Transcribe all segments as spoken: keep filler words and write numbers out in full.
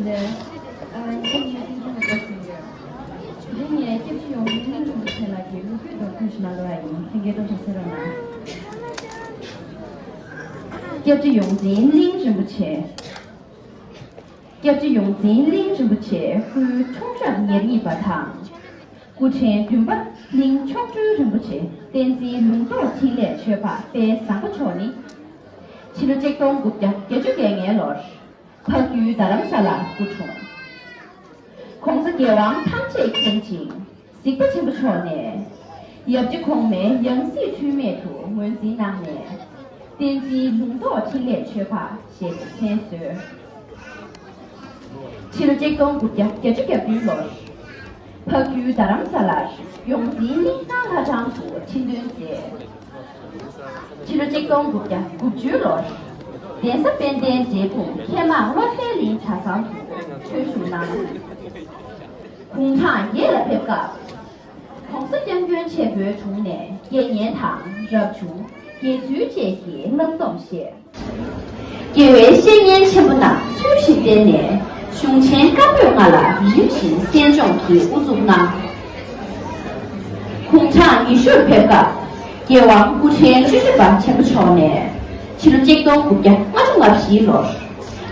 ཨ། ངའི་མིང་ལ་ཏིང་ཙེ་ནོར་བུ་ཟེར་ཡོད། དེ་རིང་ངས་སྐྱབས་རྗེ་ཡོངས་འཛིན་གླིང་རིན་པོ་ཆེ་ལགས་ཀྱི་ལོ་རྒྱུས་མདོར་བསྡུས་ཤིག་གནང་རོགས་ཡིན། ལྷན་རྒྱས་སྤྲོ་འཆམ་གསན་རོགས་གནང་། སྐྱབས་རྗེ་ཡོངས་འཛིན་གླིང་རིན་པོ་ཆེ། སྐྱབས་རྗེ་ཡོངས་འཛིན་གླིང་རིན་པོ་ཆེ་སྐུའི་འཁྲུངས་སྐར་ཉེར་གཉིས་པ་དང་། སྐུ་ཕྲེང་བདུན་པ་གླིང་མཆོག་སྤྲུལ་རིན་པོ་ཆེ་བསྟན་འཛིན་ལུང་རྟོགས་འཕྲིན་ལས་ཆོས་འཕགས་དཔལ་བཟང་པོ་མཆོག་ནི། ཕྱི་ལོ་ཆིག་སྟོང་དགུ་བརྒྱ་བརྒྱད་ཅུ་གྱ་ལྔའི་ལོར། འཕགས་ཡུལ་རྡ་རམ་ས་ལར་སྐུ་འཁྲུངས། ༸གོང་ས་རྒྱལ་དབང་ཐམས་ཅད་མཁྱེན་ཅིང་གཟིགས་པ་ཆེན་པོ་མཆོག་ནས། ཡབ་རྗེ་གོང་མའི་ཡང་སྲིད་འཁྲུལ་མེད་དུ་ངོས་འཛིན་གནང་ནས། བསྟན་འཛིན་ལུང་རྟོགས་འཕྲིན་ལས་ཆོས་འཕགས་ཞེས་མཚན་གསོལ། ཕྱི་ལོ་ཆིག་སྟོང་དགུ་བརྒྱ་བརྒྱད་ཅུ་གྱ་བདུན་ལོར། འཕགས་ཡུལ་རྡ་རམ་ས་ལར་ཡོངས་འཛིན་གླིང་ཚང་ལྷ་ཁང་དུ་ཁྲི་འདོན་མཛད། ཕྱི་ལོ་ཆིག་སྟོང་དགུ་བརྒྱ་དགུ་བཅུ་ལོར། གདན་ས་དཔལ་ལྡན་འབྲས་སྤུངས་ཁལ་མང་བློ་གསལ་གླིང་གྲྭ་ཚང་དུ་ཆོས་ཞུགས་གནང་། གུང་ཐང་བརྒྱད་ལ་ཕེབས་སྐབས། ༸གོང་ས་༸སྐྱབས་མགོན་ཆེན་པོའི་དྲུང་ནས་དགེ་བསྙེན་དང་རབ་བྱུང་། དགེ་ཚུལ་བཅས་ཀྱི་བསླབ་སྡོམ་བཞེས། དགེ་བའི་བཤེས་གཉེན་ཆེན་པོ་རྣམས་ཚུལ་བཞིན་བསྟེན་ནས། གཞུང་ཆེན་བཀའ་པོད་ལྔ་ལ་རིམ་བཞིན་གསན་སྦྱོང་གིས་དབུ་འཛུགས་གནང་། གུང་གྲངས་ཉི་ཤུར་ཕེབས་སྐབས། རྒྱལ་དབང་སྐུ་ཕྲེང་བཅུ་བཞི་པ་ཆེན་པོ་མཆོག་ནས། ཕྱི་ལོ་ཆིག་སྟོང་དགུ་བརྒྱ་ལྔ་བཅུ་ང་བཞི་ལོར།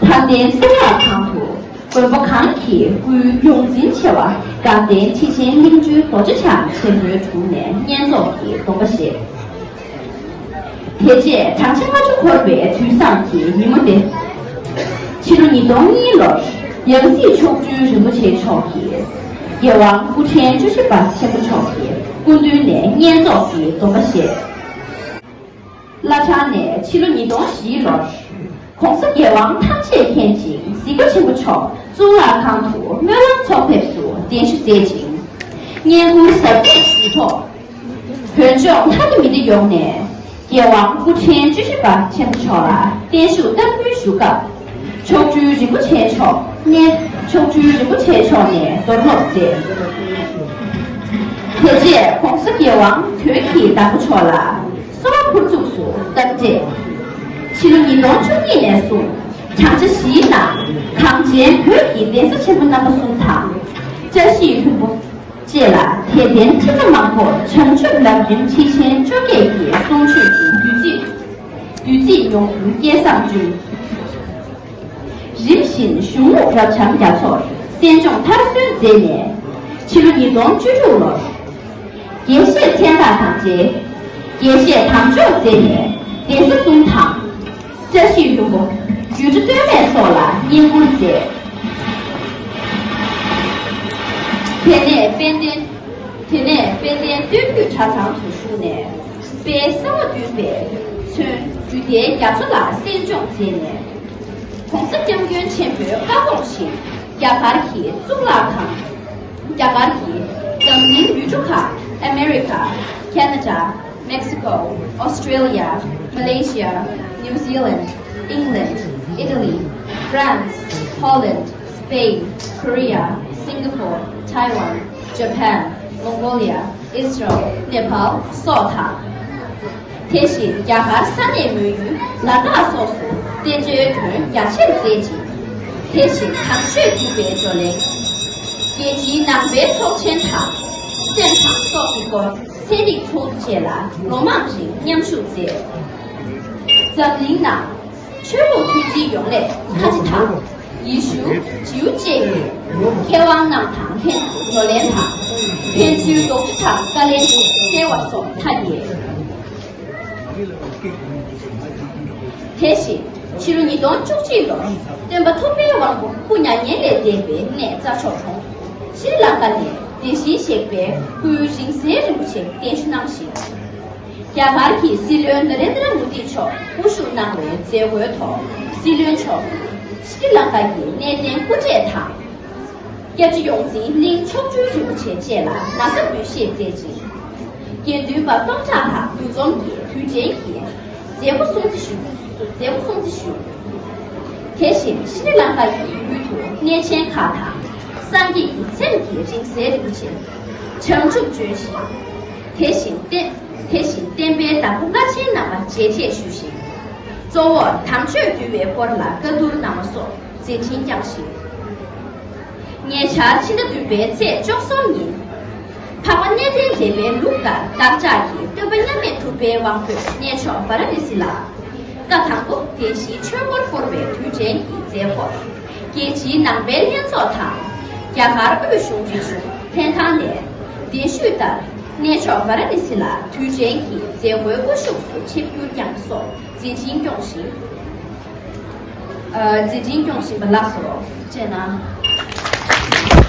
དྷ་སྟེང་གཙུག་ལག་ཁང་དུ། མགོན་པོ་གང་གི་སྐུའི་ཡོངས་འཛིན་ཆེ་བ། དགའ་ལྡན་ཁྲི་ཆེན་གླིང་བཅུའི་རྡོ་རྗེ་འཆང་ཆེན་པོའི་དྲུང་ནས་བསྙེན་རྫོགས་ཀྱི་སྡོམ་པ་བཞེས། དེ་རྗེས་བགྲང་བྱ་ལྔ་བཅུ་འཁོར་བའི་དུས་བཟང་གི་ཉིན་མོ་སྟེ། ཕྱི་ལོ་ཉིས་སྟོང་གཉིས་ལོར་ཡང་སྲིད་མཆོག་སྤྲུལ་རིན་པོ་ཆེ་མཆོག་གིས། རྒྱལ་དབང་སྐུ་ཕྲེང་བཅུ་བཞི་པ་ཆེན་པོ་མཆོག་གི་སྐུ་མདུན་ནས་བསྙེན་རྫོགས་ཀྱི་སྡོམ་པ་བཞེས། བླ་བྲང་ནས་ཕྱི་ལོ་ཉིས་སྟོང་བཞི་ལོར། ༸གོང་ས་རྒྱལ་དབང་ཐམས་ཅད་མཁྱེན་ཅིང་གཟིགས་པ་ཆེན་པོ་མཆོག་གཙུག་ལག་ཁང་དུ་སྨོན་ལམ་ཚོགས་ཕེབས་སུ་གདན་ཞུ་མཛད་ཅིང་། བསྙེན་བཀུར་ཟབ་རྒྱས་ཞུས་ཐོག་བོད་ལྗོངས་མཐའ་དང་མི་འདྲ་ཡོངས་ནས། རྒྱལ་དབང་སྐུ་ཕྲེང་བཅུ་བཞི་པ་ཆེན་པོ་མཆོག་ལ་བརྟན་བཞུགས་བསྟར་འབུལ་ཞུ་སྐབས། མཆོག་སྤྲུལ་རིན་པོ་ཆེ་མཆོག་ནས། མཆོག་སྤྲུལ་རིན་པོ་ཆེ་མཆོག་ནས་རྡོར་སློབ་མཛད། དེ་རྗེས་༸གོང་ས་རྒྱལ་དབང་དོན་གྱི་བདག་པོ་མཆོག་ལ་གསོལ་བ་ཕུར་ཚུགས་སུ་བཏབ་སྟེ། ཕྱི་ལོ་ཉིས་སྟོང་བཅུ་གཉིས་ནས་བཟུང་བགྲང་བྱ་བཞིའི་ནང་གངས་ཅན་བོད་ཀྱི་གདན་ས་ཆེན་པོ་རྣམ་པ་གསུམ་དང་། བཀྲ་ཤིས་ལྷུན་པོ་བཅས་ལ་དད་ལྡན་ཁྲི་ཚོ་མང་པོར་བྱང་ཆུབ་ལམ་རིམ་ཁྲིད་ཆེན་བཅོ་བརྒྱད་ཀྱི་གསུང་ཆོས་ཀྱི་བདུད་རྩི། བདུད་རྩིའི་མྱོང་གྲོལ་སྐལ་བཟང་བསྐྲུན། རིམ་བཞིན་གཞུང་ལུགས་རབ་འབྱམས་རྒྱ་མཚོར་གསན་སྦྱོང་མཐར་སོན་མཛད་ནས། ཕྱི་ལོ་ཉིས་སྟོང་བཅུ་དྲུག་ལོར། དགེ་བཤེས་མཚན་རྟགས་དང་མཇལ། དགེ་བཤེས་དམ་འཇོག་མཛད་ནས་གདན་ས་གསུམ་དང་། བཀྲ་ཤིས་ལྷུན་པོ། རྒྱུད་གྲྭ་སྟོད་སྨད་སོགས་ལ་བསྙེན་བཀུར་མཛད། དེ་ནས་དཔལ་ལྡན། དེ་ནས་དཔལ་ལྡན་སྟོད་རྒྱུད་གྲྭ་ཚང་དུ་ཞུགས་ནས། དཔལ་གསང་བ་འདུས་པས་མཚོན་རྒྱུད་སྡེ་རྒྱ་མཚོ་ལ་གསན་སྦྱོང་མཛད་ནས། ༸གོང་ས་༸སྐྱབས་མགོན་ཆེན་པོའི་བཀའ་དགོངས་བཞིན་རྒྱ་གར་གྱི་གཙུག་ལག་ཁང་། རྒྱ་གར་གྱི་འཛམ་གླིང་ཡུལ་གྲུ་ཁག་ཨ་མེ་རི་ཀ། ཁེ་ན་ཌ། Mexico, Australia, Malaysia, New Zealand, England, Italy, France, Holland, Spain, Korea, Singapore, Taiwan, Japan, Mongolia, Israel, Nepal སོགས་དང་། དེ་བཞིན་རྒྱ་གར་ས་གནས་མོན་ཡུལ་ལ་དྭགས་སོགས་སུ་བསྟན་བཅོས་དོན་རྒྱ་ཆེར་མཛད་ཅིང་། དེ་བཞིན་དམ་ཆོས་འདུས་པའི་བགྲོ་གླེང་། རྒྱལ་སྤྱིའི་ནང་པའི་ཚོགས་ཆེན་དང་། སེམས་དང་སྲོག་གི་སྐོར་ཚན་རིག་ཚོགས་འདུ་བཅས་ལ་ལོ་མང་རིང་མཉམ་ཞུགས་མཛད། འཛམ་གླིང་ནང་ཆོས་ལུགས་མཐུན་སྒྲིལ་ཡོང་སླད་ཁ་ཆེ་དང་། ཡེ་ཤུ། ཇིའུ་བཅས་ཀྱི་མཁས་དབང་རྣམས་དང་ལྷན་དུ་བགྲོ་གླེང་དང་། ཕན་ཚུན་རྡོག་རྩ་དང་བཀའ་ལན་དུ་བསྩལ་བ་སོགས་མཐའ་རྒྱས། དེ་བཞིན་ཕྱི་ལོ་ཉིས་སྟོང་བཅུ་གཅིག་ལོར་སྟོན་པ་ཐུབ་པའི་དབང་པོ་སྐུ་མྱ་ངན་ལས་འདས་པའི་གནས་རྩྭ་མཆོག་གྲོང་ཤྲི་ལངྐ་ནས་དེ་བཞིན་གཤེགས་པའི་སྐུའི་རིང་བསྲེལ་རིན་པོ་ཆེ་གདན་ཞུ་གནང་ཞིང་། རྒྱ་གར་གྱི་སྲིད་བློན་ནཱ་རེནྡྲ་མོ་དི་མཆོག་དབུ་བཞུགས་གནང་བའི་མཛད་སྒོའི་ཐོག་སྲིད་བློན་མཆོག་ཤྲི་ལངྐ་གི་གནས་བརྟན་སྐུ་བགྲེས་དང་། སྐྱབས་རྗེ་ཡོངས་འཛིན་གླིང་མཆོག་སྤྲུལ་རིན་པོ་ཆེ་བཅས་ལ་ན་བཟའ་འབུལ་བཞེས་མཛད་ཅིང་། དགེ་འདུན་པ་སྟོང་ཕྲག་ལྷག་འདུ་འཛོམས་ཀྱིས་དུས་དྲན་གྱི་མཛད་སྒོ་སྲུང་བརྩི་ཞུ། མཛད་སྒོ་སྲུང་བརྩི་ཞུ། དེ་བཞིན་ཤྲི་ལངྐ་ཡི་ཡུལ་དུ་གནས་ཆེན་ཁག་དང་། སངས་རྒྱས་ཀྱི་ཚེམས་ཀྱི་རིང་བསྲེལ་རིན་པོ་ཆེ་བྱང་ཆུབ་ལྗོན་ཤིང་། དེ་བཞིན་བསྟན། དེ་བཞིན་བསྟན་པའི་བདག་པོ་བླ་ཆེན་རྣམ་པ་མཇལ་འཕྲད་ཞུས་ཤིང་། གཙོ་བོར་དམ་ཆོས་འདུལ་བའི་སྐོར་ལ་བཀའ་བསྡུར་གནང་བ་སོགས་མཛད་འཕྲིན་བསྐྱངས་ཤིང་། ཉེ་ཆར་ཕྱི་ཟླ་བདུན་པའི་ཚེས་བཅུ་གསུམ་ཉིན། འཕགས་པ་གནས་བརྟན་སྡེ་པའི་ལུགས་ལྟར་བདག་ཅག་གི་སྟོན་པ་མཉམ་མེད་གྲུབ་པའི་དབང་པོས་གནས་མཆོག་ཝཱ་ར་ཎི་སི་ལ། བཀའ་དང་པོ་བདེན་བཞིའི་ཆོས་འཁོར་བསྐོར་བའི་དུས་དྲན་གྱི་མཛད་སྒོར། རྒྱལ་སྤྱིའི་ནང་པའི་ལྷན་ཚོགས་དང་། རྒྱ་གར་དབུས་གཞུང་འབྲེལ་གཞུང་ལྷན་ཁང་ནས་གདན་ཞུས་ལྟར། གནས་མཆོག་ཝཱ་ར་ཎི་སི་ལ་དུས་དྲན་གྱི་མཛད་སྒོའི་དབུ་བཞུགས་སུ་ཆིབས་བསྒྱུར་བསྐྱངས་སོགས་མཛད་འཕྲིན་སྐྱོང་བཞིན། ཨ། མཛད་འཕྲིན་སྐྱོང་བཞིན་པ་ལགས་སོ། བཅས་ན།